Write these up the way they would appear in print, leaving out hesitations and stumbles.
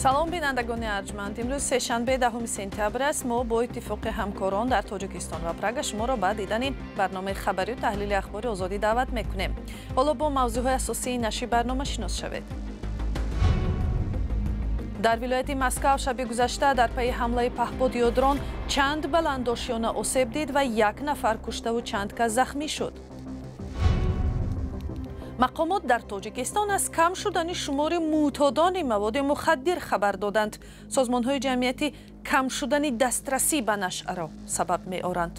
Салом, бинандагони арҷманд. Имрӯз сешанбе, 10 сентябр аст. Мо бо иттифоқи ҳамкорон дар Тоҷикистон ва Прага шуморо ба дидани барномаи хабарию таҳлили Ахбори Озодӣ даъват мекунем. Ҳоло бо мавзӯъҳои асосии нашри барнома шинос шавед. Дар вилояти Москав шаби гузашта дар пайи ҳамлаи паҳпод ё дрон чанд баландошёна осеб дид ва як нафар куштаву чанд кас захмӣ шуд. Мақомот дар Тоҷикистон аз кам шудани шумори мӯътодони маводи мухаддир хабар доданд. Созмонҳои ҷамъиятӣ кам шудани дастрасӣ ба нашъаро сабаб меоранд.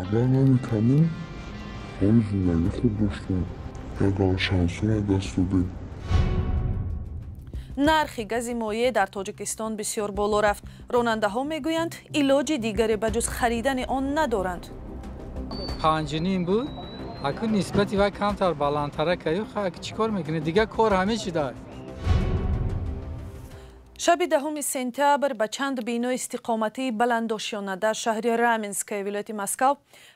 Агар намекардем, ҳоли зиндагӣ хуб доштем, ягон шансҳоро даст додем. Нархи гази моеъ дар Тоҷикистон бисёр боло рафт. Ронандаҳо мегӯянд, илоҷи дигаре ба ҷуз харидани он надоранд. 5,5 буд, аку нисбати вай камтар баландтара каю, чӣ кор мекунӣ? Дигар кор ҳамин шуда. Шаби 10 сентябр ба чанд бинои истиқоматии баландошёна дар шаҳри Раменское вилояти Москав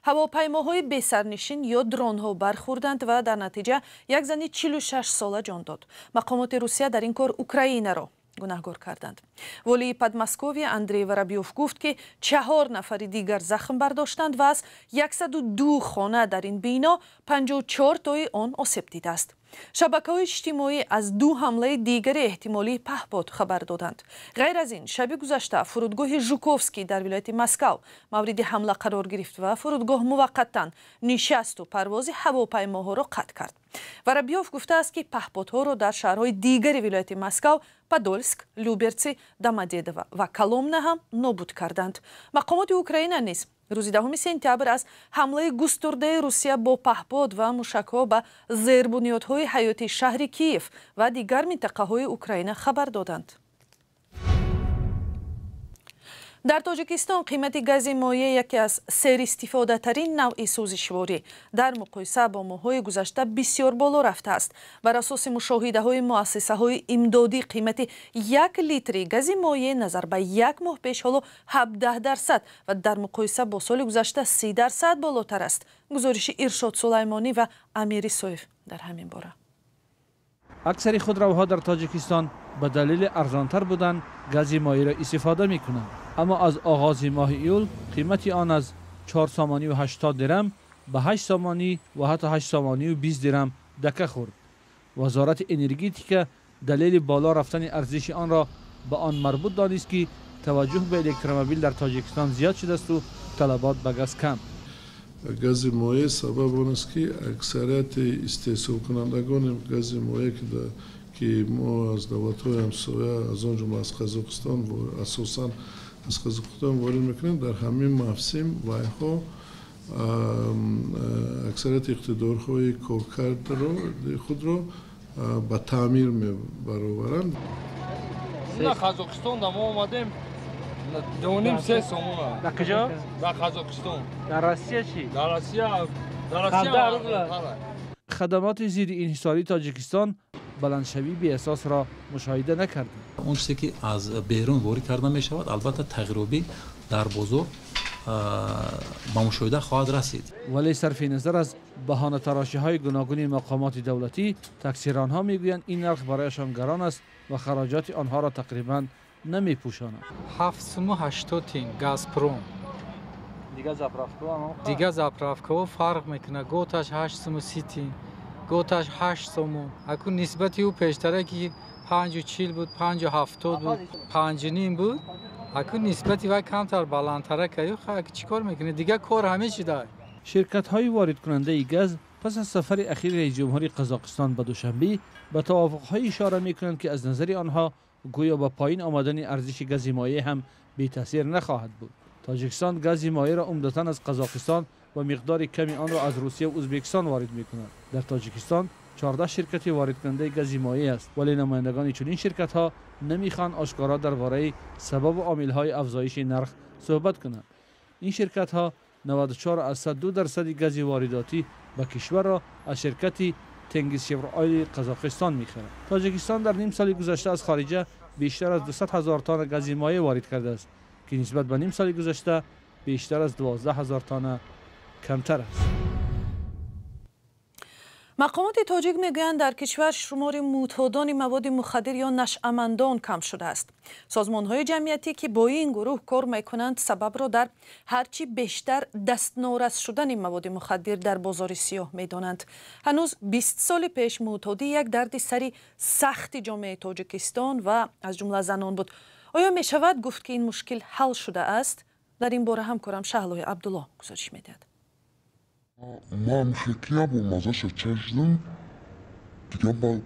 ҳавопаймоҳои бесарнишин ё дронҳо бархӯрданд ва дар натиҷа як зани 46 сола ҷон дод. Мақомоти Русия дар ин кор Украинаро гунаҳгор карданд. Волии Подмосковия Андрей Воробьев гуфт, ки 4 нафари дигар захм бардоштанд ва аз 102 хона дар ин бино 54 тои он осеб дидааст. Шабакаҳои иҷтимоӣ аз ду ҳамлаи дигари эҳтимолии паҳпод хабар доданд. Ғайр аз ин, шаби гузашта фурудгоҳи Жуковский дар вилояти Москав мавриди ҳамла қарор гирифт ва фурудгоҳ муваққатан нишасту парвози ҳавопаймоҳоро қатъ кард. Воробьев гуфтааст, ки паҳподҳоро дар шаҳрҳои дигари вилояти Москав, Подольск, Люберцы, Домодедово ва Коломна ҳам нобуд карданд. Мақомоти Украина низ рӯзи 10 сентябр аз ҳамлаи густурдаи Русия бо паҳпод ва мушакҳо ба зербунёдҳои ҳаётии шаҳри Киев ва дигар минтақаҳои Украина хабар доданд. Дар Тоҷикистон қимати гази моеъ, яке аз серистифодатарин навъи сӯзишворӣ, дар муқоиса бо моҳҳои гузашта бисёр боло рафтааст. Бар асоси мушоҳидаҳои муассисаҳои имдодӣ, қимати як литри гази моеъ назар ба як моҳ пеш ҳоло 17% ва дар муқоиса бо соли гузашта 30% болотар аст. Гузориши Иршод Сулаймонӣ ва Амир Исоев дар ҳамин бора. Аксари худравҳо дар Тоҷикистон ба далели арзонтар будан гази моеъро истифода мекунанд, аммо аз оғози моҳи июл қимати он аз 4 сомонию 80 дирам ба 8 сомонӣ ва ҳатто 8 сомонию 20 дирам дака хӯрд. Вазорати энергетика далели боло рафтани арзиши онро ба он марбут донист, ки таваҷҷӯҳ ба электромобил дар Тоҷикистон зиёд шудасту талабот ба газ кам. Гази моеъ сабаб он аст, ки аксарияти истеҳсолкунандагони гази моеъ, ки мо аз давлатҳои ҳамсоя, аз он ҷумла аз Қазоқистон, асосан аз Қазоқистон ворид мекунем, дар ҳамин мавсим вайҳо аксарияти иқтидорҳои коркардро худро ба таъмир мебароваранд. На Қазоқистон да мо омадем 2,5-3 сомона. Дар куҷо? Дар Қазоқистон. Дар Россия чӣ? Дар Россия, дар Россия рубла. Хадамоти зидди инҳисории Тоҷикистон баландшавии беасосро мушоҳида накарданд. Он чизе ки аз берун ворид карда мешавад, албатта тағйиробӣ дар бозор ба мушоҳида хоҳад расид. Вале сарфи назар аз баҳонатарошиҳои гуногуни мақомоти давлатӣ, таксиронҳо мегӯянд, ин нарх барояшон гарон аст ва хароҷоти онҳоро тақрибан намепӯшонад. 7 суму 80 тин Газпром. Дигар заправкаҳо? Дигар заправкаҳо фарқ мекунад, готаш 8 суму 30 тин, готаш 8 сому. Аку нисбати ӯ пештара, ки 5,40 буд, 5,70 буд, 5,5 буд, аку нисбати вай камтар баландтара каю, чӣ кор мекунӣ? Дигар кор ҳамин шуда. Ширкатҳои воридкунандаи газ пас аз сафари ахири раисҷумҳури Қазоқистон ба Душанбе ба тавофуқҳое ишора мекунанд, ки аз назари онҳо гӯё ба поин омадани арзиши гази моеъ ҳам бетаъсир нахоҳад буд. Тоҷикистон гази моеъро умдатан аз Қазоқистон ва миқдори ками онро аз Русия ва Ӯзбекистон ворид мекунад. Дар Тоҷикистон 14 ширкати воридкунандаи гази моеъ аст, вале намояндагони чунин ширкатҳо намехоҳанд ошкоро дар бораи сабабу омилҳои афзоиши нарх суҳбат кунанд. Ин ширкатҳо 94,2 дарсади гази воридотӣ ба кишварро аз ширкати Тенгизшевроили Қазоқистон мехарад. Тоҷикистон дар ним соли гузашта аз хориҷа бештар аз 200 ҳазор тонна гази моеъ ворид кардааст, ки нисбат ба ним соли гузашта бештар аз 12 ҳазор тонна камтар аст. Мақомоти тоҷик мегӯянд, дар кишвар шумори мӯътодони маводи мухаддир ё нашъамандон кам шудааст. Созмонҳои ҷамъиятӣ, ки бо ин гурӯҳ кор мекунанд, сабабро дар ҳарчи бештар дастнорас шудани маводи мухаддир дар бозори сиёҳ медонанд. Ҳанӯз 20 соли пеш мӯътодӣ як дарди сари сахти ҷомеаи Тоҷикистон ва аз ҷумла занон буд. Оё мешавад гуфт, ки ин мушкил ҳал шудааст? Дар ин бора ҳамкорам Шаҳлои Абдулло гузориш медиҳад. Ман хекия бо мазаша чашидам, дигар ба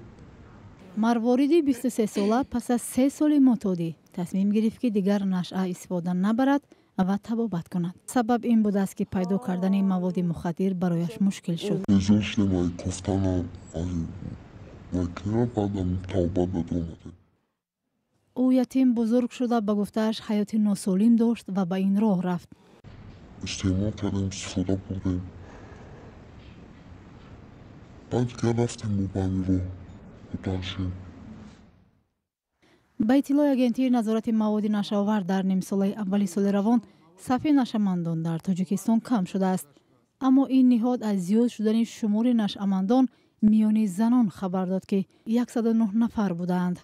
Марвориди 23сола пас аз 3 соли мӯътодӣ тасмим гирифт, ки дигар нашъа истифода набарад ва табобат кунад. Сабаб ин будааст, ки пайдо кардани маводи мухаддир барояш мушкил шуд. Безор шудем ай кофтана, ай вайкина, баъдам тавба дад омадем. Ӯ ятим бузург шуда, ба гуфтааш, ҳаёти носолим дошт ва ба ин роҳ рафт. Истеъмол кардем, истифода бурдем, баъд дигар рафтем мо ба ҳамин роҳ мутаашшим. Ба иттилои Агентии назорати маводи нашъаовар, дар нимсолаи аввали соли равон сафи нашъамандон дар Тоҷикистон кам шудааст. Аммо ин ниҳод аз зиёд шудани шумори нашъамандон миёни занон хабар дод, ки 109 нафар будаанд.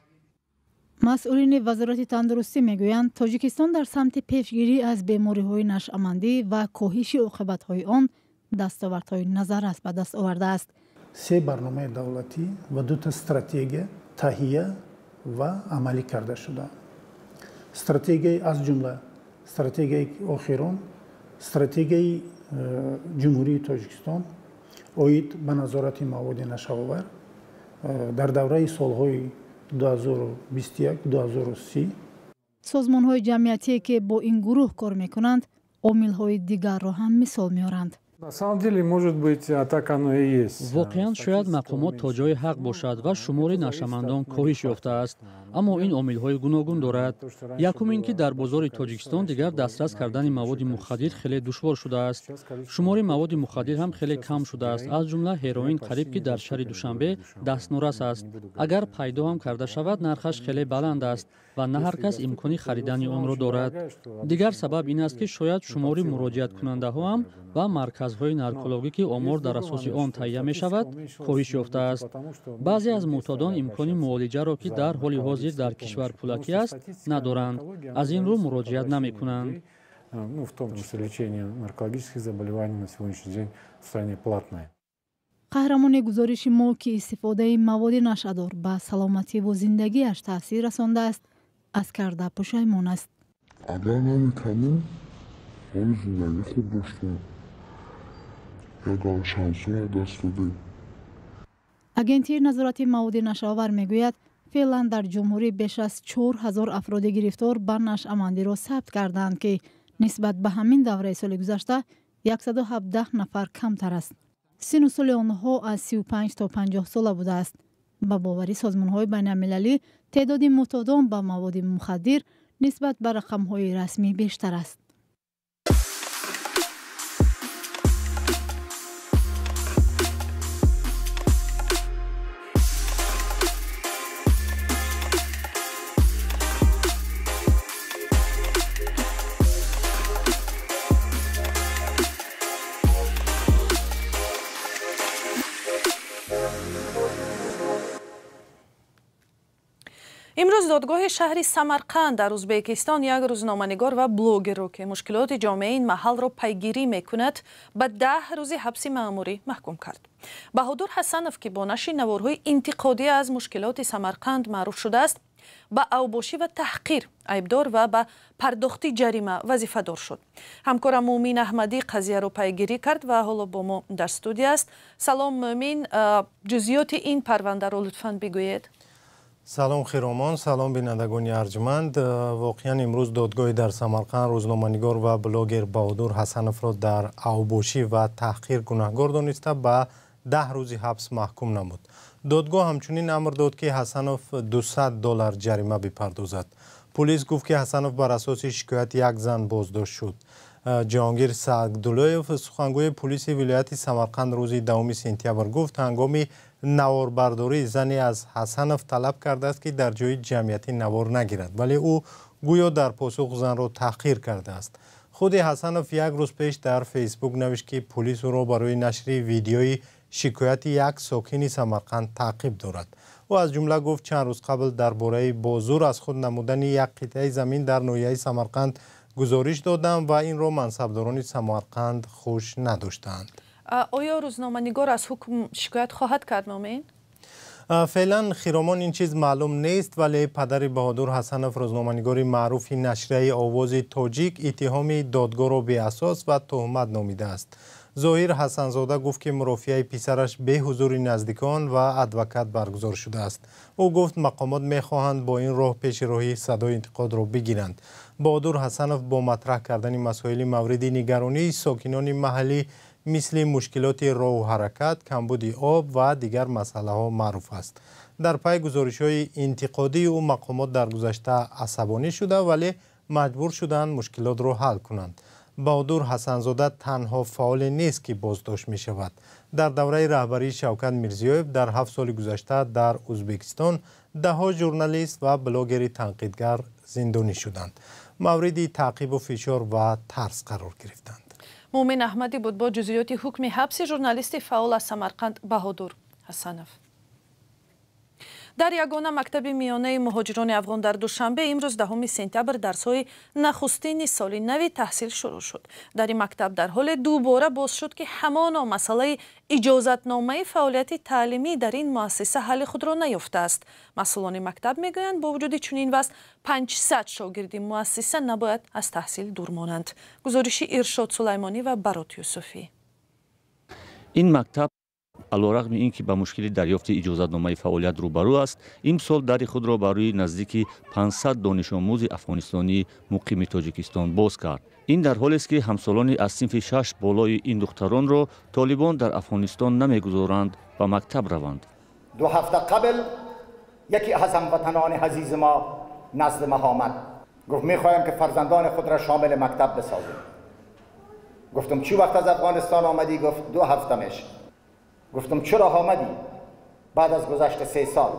Масъулини Вазорати тандурустӣ мегӯянд, Тоҷикистон дар самти пешгирӣ аз бемориҳои нашъамандӣ ва коҳиши оқибатҳои он дастовардҳои назаррас ба даст овардааст. Се барномаи давлатӣ ва дута стратегия таҳия ва амалӣ карда шудаанд. Стратегияи, аз ҷумла стратегияи охирон, стратегияи Ҷумҳурии Тоҷикистон оид ба назорати маводи нашъаовар дар давраи солҳои 2021-2030. Созмонҳои ҷамъиятие, ки бо ин гурӯҳ кор мекунанд, омилҳои дигарро ҳам мисол меоранд. На самом деле, может быть, так оно и есть. Воқеан, шояд мақомот то ҷое ҳақ бошад ва шумори нашъамандон коҳиш ёфтааст, аммо ин омилҳои гуногун дорад. Якум ин ки дар бозори Тоҷикистон дигар дастрас кардани маводи мухаддир хеле душвор шудааст. Шумори маводи мухаддир ҳам хеле кам шудааст, аз ҷумла ҳероин қариб ки дар шаҳри Душанбе дастнорас аст. Агар пайдо ҳам карда шавад, нархаш хеле баланд аст ва на ҳар кас имкони харидани онро дорад. Дигар сабаб ин аст, ки шояд шумори муроҷиаткунандаҳо ҳам ба марказҳои наркологӣ, ки омор дар асоси он таҳия мешавад, коҳиш ёфтааст. Баъзе аз мӯътодон имкони муолиҷаро, ки дар ҳоли ҳозир дар кишвар пулакӣ аст, надоранд, аз ин рӯ муроҷиат намекунанд. Ну, в том числе лечение наркологических заболеваний на сегодняшний день в стране платное. Қаҳрамони гузориши мо, ки истифодаи маводи нашъадор ба саломативу зиндагиаш таъсир расондааст, аз карда пушаймон аст. Агар намекардем, ҳоли зиндагӣ хуб доштем, ягон шансҳоро даст додем. Агентии назорати маводи нашъаовар мегӯяд, феълан дар ҷумҳурӣ беш аз 4000 афроди гирифтор ба нашъамандиро сабт кардаанд, ки нисбат ба ҳамин давраи соли гузашта 117 нафар камтар аст. Сину соли онҳо аз 35 то 50 сола будааст. Ба бовари созмонҳои байналмилалӣ, теъдоди мӯътодон ба маводи мухаддир нисбат ба рақамҳои расмӣ бештар аст. Имрӯз додгоҳи шаҳри Самарқанд дар Ӯзбекистон як рӯзноманигор ва блогерро, ки мушкилоти ҷомеаи ин маҳалро пайгирӣ мекунад, ба 10 рӯзи ҳабси маъмурӣ маҳкум кард. Баҳодур Ҳасанов, ки бо нашри наворҳои интиқодӣ аз мушкилоти Самарқанд маъруф шудааст, ба авбошӣ ва таҳқир айбдор ва ба пардохти ҷарима вазифадор шуд. Ҳамкорам Муъмин Аҳмадӣ қазияро пайгирӣ кард ва ҳоло бо мо дар студия аст. Салом, Муъмин, ҷузъиёти ин парвандаро лутфан бигӯед. Салом, Хиромон, салом, бинандагони арҷманд. Воқеан, имрӯз додгоҳи дар Самарқанд рӯзноманигор ва блогер Баҳодур Ҳасановро дар авбошӣ ва таҳқир гунаҳгор дониста, ба 10 рӯзи ҳабс маҳкум намуд. Додгоҳ ҳамчунин амр дод, ки Ҳасанов 200 доллар ҷарима бипардозад. Пулис гуфт, ки Ҳасанов бар асоси шикояти як зан боздошт шуд. Ҷаҳонгир Саъдуллоев, сухангӯи пулиси вилояти Самарқанд, рӯзи 10 сентябр гуфт, ҳангоми наворбардорӣ зане аз Ҳасанов талаб кардааст, ки дар ҷои ҷамъиятӣ навор нагирад, вале ӯ гӯё дар посух занро таҳқир кардааст. Худи Ҳасанов як рӯз пеш дар Фейсбук навишт, ки пулис ӯро барои нашри видеои шикояти як сокини Самарқанд таъқиб дорад. Ӯ аз ҷумла гуфт, чанд рӯз қабл дар бораи бо зӯр аз худ намудани як қитъаи замин дар ноҳияи Самарқанд гузориш додам ва инро мансабдорони Самарқанд хуш надоштаанд. Оё рӯзноманигор аз ҳукм шикоят хоҳад кард, Муъмин? Феълан, Хиромон, ин чиз маълум нест, вале падари Баҳодур Ҳасанов, рӯзноманигори маъруфи нашрияи Овози Тоҷик, иттиҳоми додгоҳро беасос ва туҳмат номидааст. Зоҳир Ҳасанзода гуфт, ки мурофиаи писараш бе ҳузури наздикон ва адвокат баргузор шудааст. Ӯ гуфт, мақомот мехоҳанд бо ин роҳ пеши роҳи садои интиқодро бигиранд. Баҳодур Ҳасанов бо матраҳ кардани масоили мавриди нигаронии сокинони маҳаллӣ, мисли мушкилоти роҳу ҳаракат, камбуди об ва дигар масъалаҳо маъруф аст. Дар пай гузоришҳои интиқодии ӯ мақомот дар гузашта асабонӣ шуда, вале маҷбур шуданд мушкилотро ҳал кунанд. Баҳодур Ҳасанзода танҳо фаъоле нест, ки боздошт мешавад. Дар давраи раҳбарии Шавкат Мирзиёев дар 7 соли гузашта дар Ӯзбекистон даҳҳо журналист ва блогери танқидгар зиндонӣ шуданд, мавриди таъқибу фишор ва тарс қарор гирифтанд. Муъмин Аҳмадӣ буд бо ҷузъиёти ҳукми ҳабси журналисти фаъол аз Самарқанд Баҳодур Ҳасанов. Дар ягона мактаби миёнаи муҳоҷирони афғон дар Душанбе имрӯз 10 сентябр дарсҳои нахустини соли нави таҳсил шурӯъ шуд. Дар ин мактаб дар ҳоле дубора боз шуд, ки ҳамоно масъалаи иҷозатномаи фаъолияти таълимӣ дар ин муассиса ҳалли худро наёфтааст. Масъулони мактаб мегӯянд, бо вуҷуди чунин вазъ 500 шогирди муассиса набояд аз таҳсил дур монанд. Гузориши Иршод Сулаймонӣ ва Барот Юсуфӣ. Ин мактаб алорағми ин ки ба мушкили дарёфти иҷозатномаи фаъолият рӯбарӯ аст, имсол дари худро барои наздики 500 донишомӯзи афғонистонии муқими Тоҷикистон боз кард. Ин дар ҳолест, ки ҳамсолони аз синфи 6 болои ин духтаронро толибон дар Афғонистон намегузоранд ба мактаб раванд. 2 ҳафта қабл яке аз ҳамватанони азизи мо назди ма омад, гуфт мехоҳем ки фарзандони худро шомили мактаб бисозем. Гуфтам чӣ вақт аз Афғонистон омадӣ? Гуфт 2 ҳафта мешавад. Гуфтам чаро омадӣ баъд аз гузашти 3 сол?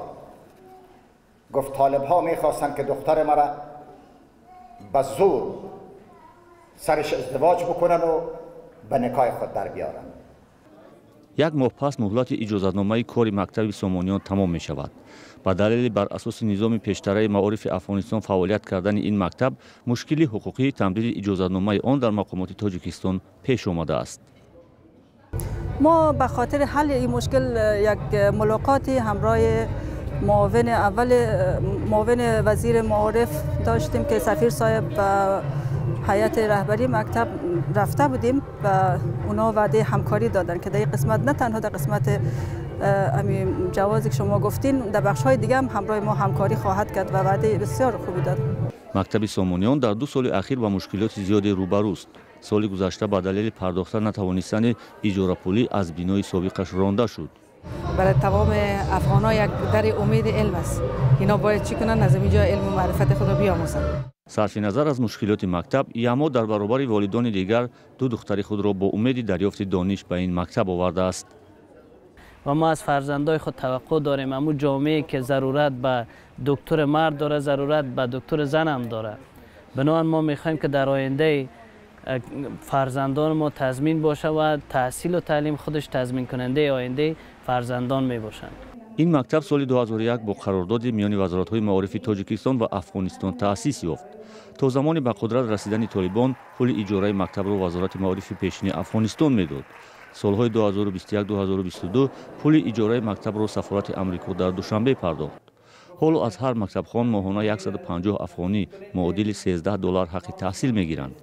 Гуфт толибҳо мехостанд ки духтари маро ба зӯр сараш издивоҷ бикунанд ва ба никоҳи худ дар биёранд. Як моҳ пас муҳлати иҷозатномаи кори мактаби Сомониён тамом мешавад. Ба далели бар асоси низоми пештараи маорифи Афғонистон фаъолият кардани ин мактаб, мушкили ҳуқуқии тамдиди иҷозатномаи он дар мақомоти Тоҷикистон пеш омадааст. ما به خاطر حل این مشکل یک ملاقاتی همراه معاون اول معاون وزیر معارف داشتیم که سفیر صاحب و هیئت رهبری مکتب رفته بودیم و اونا وعده همکاری دادن که در این قسمت نه تنها در قسمت جوازی که شما گفتین، در بخش های دیگه هم همراه ما همکاری خواهد کرد و وعده بسیار خوبی داد. Мактаби Сомониён дар 2 соли ахир ба мушкилоти зиёде рӯбарӯст. Соли гузашта ба далели пардохта натавонистани иҷорапулӣ аз бинои собиқаш ронда шуд. Барои тамоми афғонҳо як дари умеди илм аст. Ино бояд чӣ кунанд? Аз инҷо илму маърифати худро биомӯзанд. Сарфи назар аз мушкилоти мактаб, Ямо дар баробари волидони дигар 2 духтари худро бо умеди дарёфти дониш ба ин мактаб овардааст. Ва мо аз фарзандои худ таваққӯъ дорем, ҳамун ҷомеае ки зарурат ба доктори мард дорад, зарурат ба доктори зан ҳам дорад. Бинобар мо мехоҳем, ки дар оянда фарзандони мо тазмин бошад ва таҳсилу таълим худаш тазминкунандаи ояндаи фарзандон мебошанд. Ин мактаб соли 2001 бо қарордоди миёни вазоратҳои маорифи Тоҷикистон ва Афғонистон таъсис ёфт. То замони ба қудрат расидани толибон пули иҷораи мактабро вазорати маорифи пешини Афғонистон медод. Солҳои 2021-2022 пули иҷораи мактабро сафорати Амрико дар Душанбе пардохт. Ҳоло аз ҳар мактабхон моҳона 150 афғонӣ муодили 13 доллар ҳаққи таҳсил мегиранд.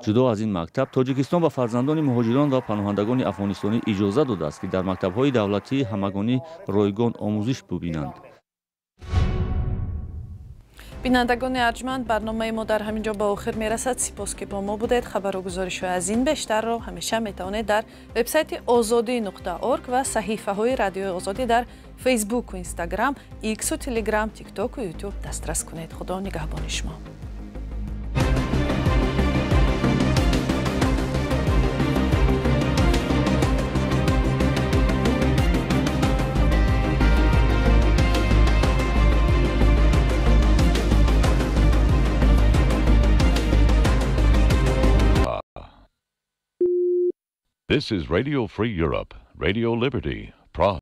Ҷудо аз ин мактаб, Тоҷикистон ба фарзандони муҳоҷирон ва паноҳандагони афғонистонӣ иҷоза додааст, ки дар мактабҳои давлатии ҳамагонӣ ройгон омӯзиш бубинанд. Бинандагони арҷманд, барномаи мо дар ҳамин ҷо ба охир мерасад. Сипос, ки бо мо будед. Хабару гузоришҳои аз ин бештарро ҳамеша метавонед дар вебсайти озодӣ.орг ва саҳифаҳои Радиои Озодӣ дар Фейсбуку Инстаграм, Иксу Телеграм, Тиктоку Ютуб дастрас кунед. Худо нигаҳбони шумо. This is Radio Free Europe, Radio Liberty, Prague.